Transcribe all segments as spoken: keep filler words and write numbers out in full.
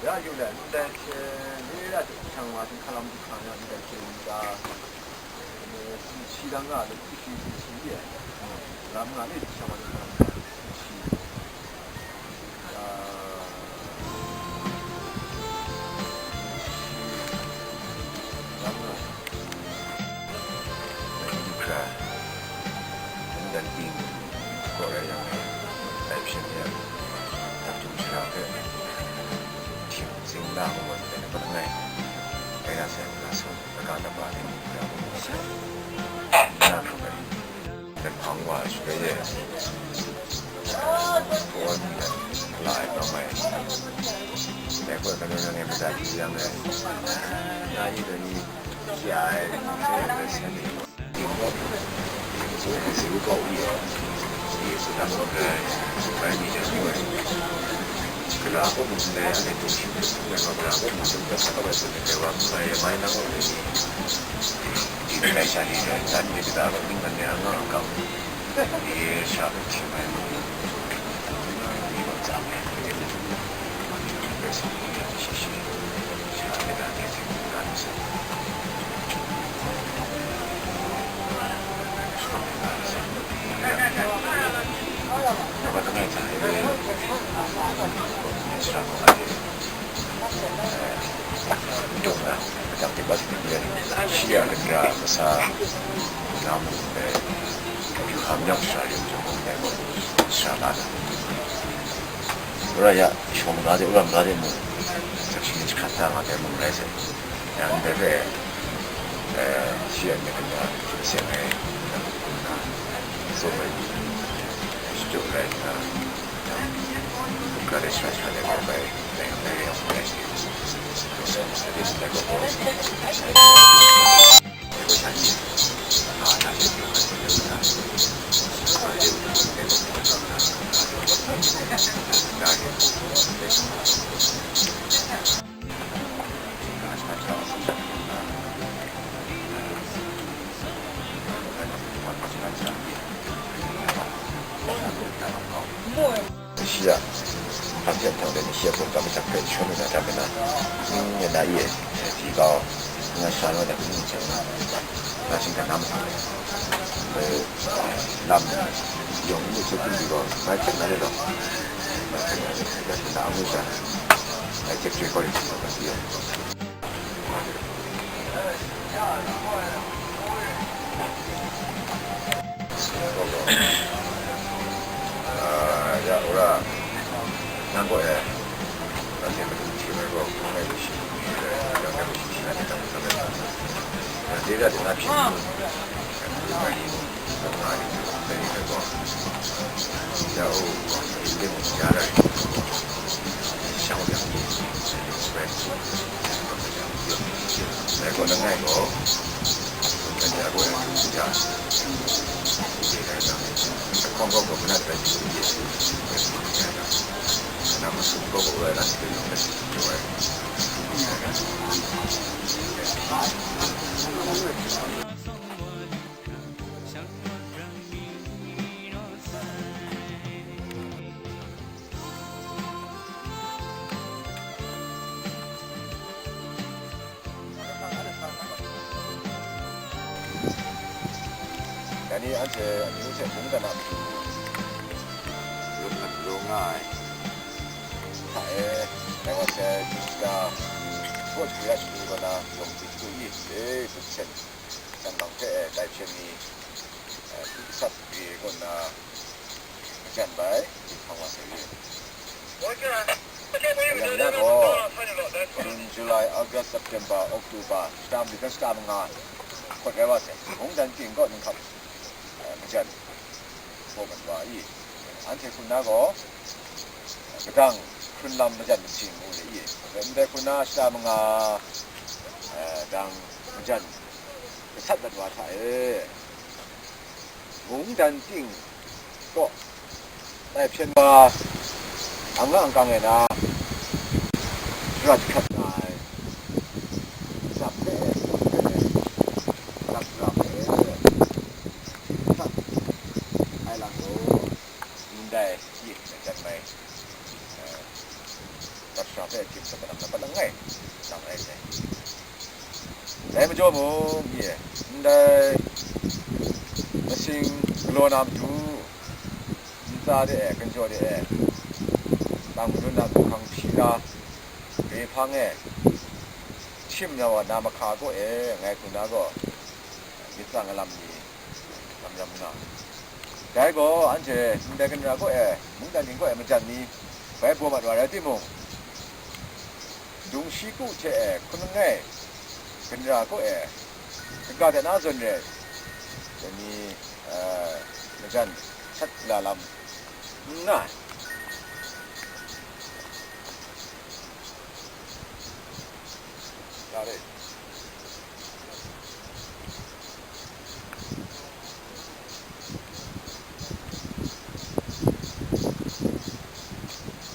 Ya yu le, ndai hte, ni la hte hkyang wa, hkying hkalam du hkra nga, ndai hte ni ga, eh, si, si lang nga, lu hku shi, shi, shi ye. Lam nga ni, hkyang wa, hkying hkalam du hkra nga, si, ah, shi, lam nga. Hkra, mungdan ting, kaw rai yang e, dai hpyen e, dap jum shara hpe, htim zing na mawan de na paleng ai, rai na sai, na sung, laga laba de ni hkra, na hkra ai, dan hpang wa shu ai e, kaw ni dan, la ai pram ai, dai kaw, kanu nangai mada di yang e, na yi dai ni, Wora ya, shawng ga de, wora ga de mung, sakshi ni jahkrat da nga de mung rai sai. Yang ndai hpe, eh, shi ai myit n-, seng ai, na, so mai, shi jaw rai nna, yang, ga de shara shara de gaw bai, dai, dai, dai, dai, dai, dai, dai, dai, Shi a, hpa hpyen htang de ni shi a hpung tam shak hpe jahkrum ai na hta mung na, ning ya na i e, hti kau, nga sha nga dat ning hte nga, na shingkang na mahtang e, lam yawng n lu hte hpung di gaw, ngai hpyen na re law, ngai hpyen na re, ya hpyen na ngu sha, ngai hkyep chyoi kau yu hpyen na, ngai hpyen na re. Ah, ya, ora, nang gaw e, nanhte matu hti ai gaw, hpung ai lu shi, eh, yawng ai lu shi, shi na myit dang, dang ai lu. Nanhte ga de na hpyi, eh, nga ai lu, dai ni hpe gaw, ya, o, ya rai, shang yang ni, spread. Dai gaw langai gaw, dai gaw, ya, na masum gaw gaw ai, na Dai ni anhte amyu hte mungdan a matu, lung hkan galaw nga ai hta e, dai wa sai, Yuda, Hkawt Hkri a shani kaw na, yawng hpyi shadu i, e, dum hten, tsang gang hpe e, dai hpyen ni, e, hpyi gasat re kaw nna, majan bai, dinghpang wa sai re. Mayam ya gaw, June, July, August, September, October, shata mali hkan shata manga, hkawt rai wa sai. Mungdan ting kaw ninghkap, eh, majan, bawng mat wa i? Anhte hku nna gaw, Gadang hkrun lam majan masing ngu re i, ndai hku na shata manga, eh, dang majan gasat mat wa hta e, mungdan ting kaw tai hpyen wa, ang nga ang kang e na, shara jahkrat nga ai, rap e, rap rap e, ai lang gaw, ndai, i, jan mai, eh, rat sha hpe hkying hte kanang na pat langai, nang rai sai. Dai majaw mung, i, ndai masing galaw na matu, ntsa de e, kanjaw de e, tang madun na hkang hpyi ra, re hpang e, shim na wa na mahka kaw e, ngai hku na gaw, myit tsang ai lam ni, lam ram nga. Dai gaw, anhte ndai ganra kaw e, mungdan ting kaw e majan ni, bai baw mat wa rai timung, Dungshi ku hte e hkun langai, ganra kaw e, kaga de na zawn re, dai ni, eh, majan sat la lam n nga ai. Nga re.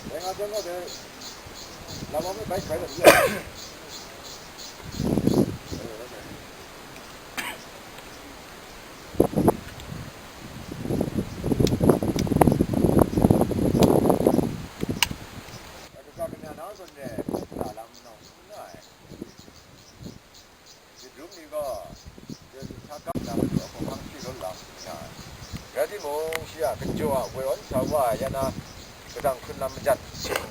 Dai nga chyawm gaw dai, lam wa hpe bai hkrai dat n re. Kaga kanya na zawn re, hkra lam nau n nga ai. Myit rum ni gaw, Yesu hta kap na matu a hkawhkam hpyi rawt lam nna, rai timung, shi a, kanjaw a, woi awn sa wa ai, ya na, gadang hkrun lam majan sing,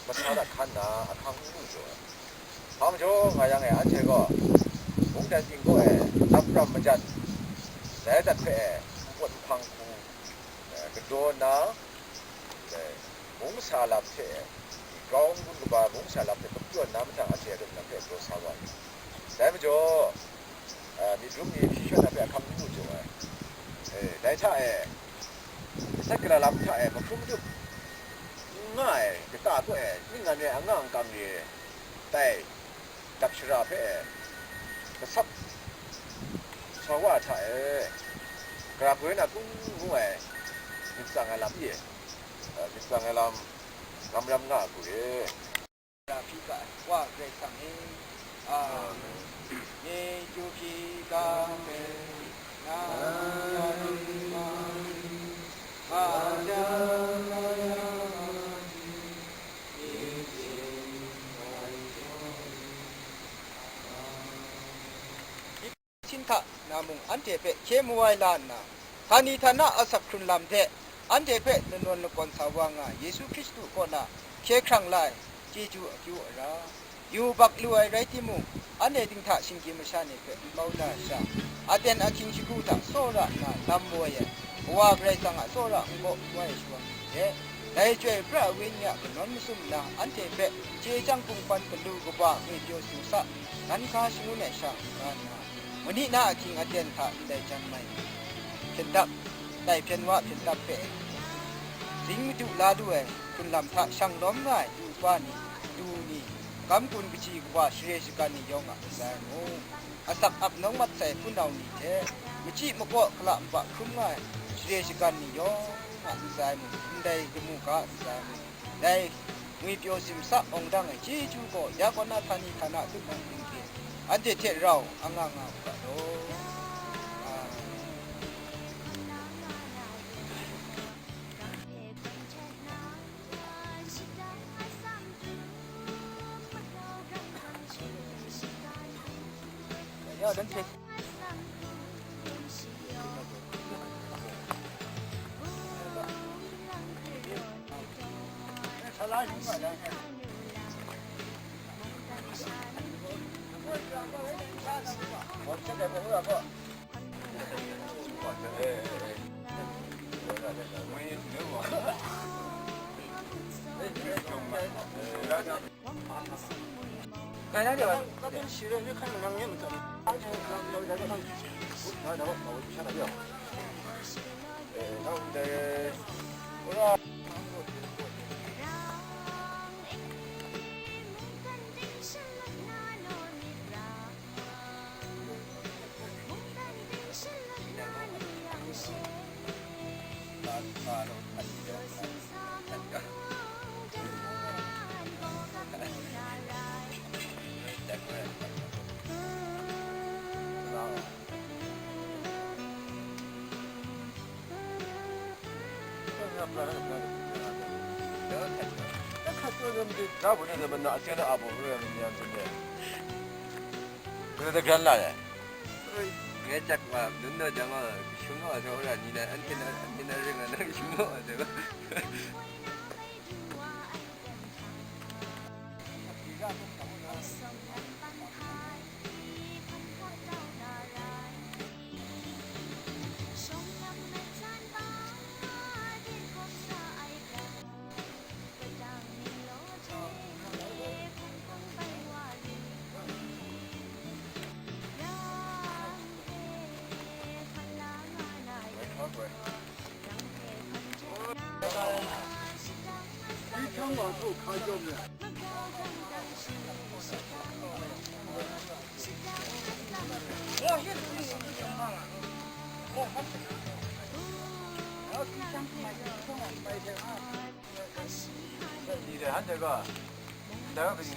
mahta dat hkan nna, ahkang n lu jaw ai. Hpa majaw nga yang e, anhte gaw, mungdan ting kaw e, lam ram majan, dai dat hpe e, npawt nhpang hku, eh, galaw nna, eh, mung sa lam hte, grau n-gun kaba mung sa lam hte galaw nna mahtang anhte a dum lam hpe galaw sa wa ai. Dai majaw, eh, myit rum ni hpyi shawt na hpe ahkang n lu jaw ai. Eh, dai hta e, gasat gala lam hta e mahkrum madup n nga ai, kata kaw e, ning nan re ai anga angkang re, tai, dap shara hpe gasat sa wa hta e, gara goi na kung ngu ai myit tsang ai lam e, myit tsang ai lam ram ram nga a hku re. Ra hpyi ga ai Wa Karai Kasang e, Amen. Amen. Chyeju hpyi ga ai, nang ya ring ma ai, ga ja ga ya ai, Hpyen hta na mung anhte hpe hkye mawai la nna, htani htana asak hkrun lam hte anhte hpe lanawn lakawn sa wa nga ai Yesu Hkristu kaw na hkye hkrang la ai chyeju akyu ara, yubak lu ai rai timung, anhte dinghta shinggyim masha ni hpe n kau da sha, aten ahkying shagu hta tsawra nna lam woi ai Kawa Karai Kasang a tsawra nkaw woi ai shawng ni hte, dai Chyoi pra ai Wenyi a kanawn masum nna anhte hpe chye chyang kungpan galu kaba ngwi pyaw si u sa, nan hka shangun ai sha n-ga nna, mani na ahkying aten hta ndai jan mai, hpyen dap, tai hpyen wa hpyen dap hpe, ding madu la lu ai hkrun lam hta shang lawm nga ai du pa ni, du ni, gam gun kaji kaba share shagan ni yawng a ntsa ai mu. Asak ap nawng mat sai hpunau ni hte, machyi makaw hkala npa hkrum nga ai share shagan ni yawng a ntsa ai mu, ndai kamu ga ntsa ai mu. Dai ngwi pyaw simsa awng dang ai chyeju gaw, ya kaw na htani htana tutnang hpring hte anhte hte rau anga nga u ga law. Amen. Ya, dan cek. Ra bu ne de na a che na a bu re ni yang zun de. Gre de gran la de. Ngai chak ma nun na jang a shung a de ora ni na an tin an tin ring na shung a de. Ni de han de ga. Da ga ni.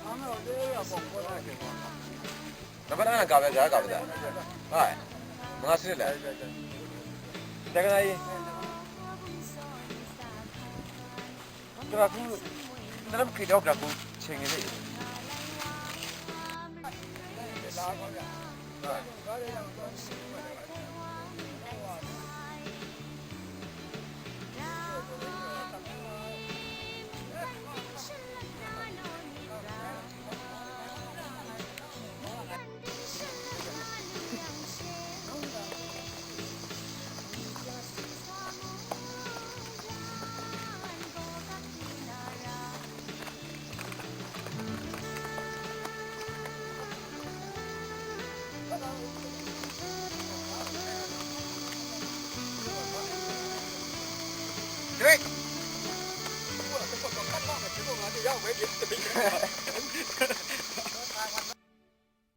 Ang lo de ya bong ko na ke. Nang na ga ba ga ga ba da. Hai. Manga sini la. Da ga na yi. Gara hku, na lam hkrit dau gara hku cheng ni de. Drink.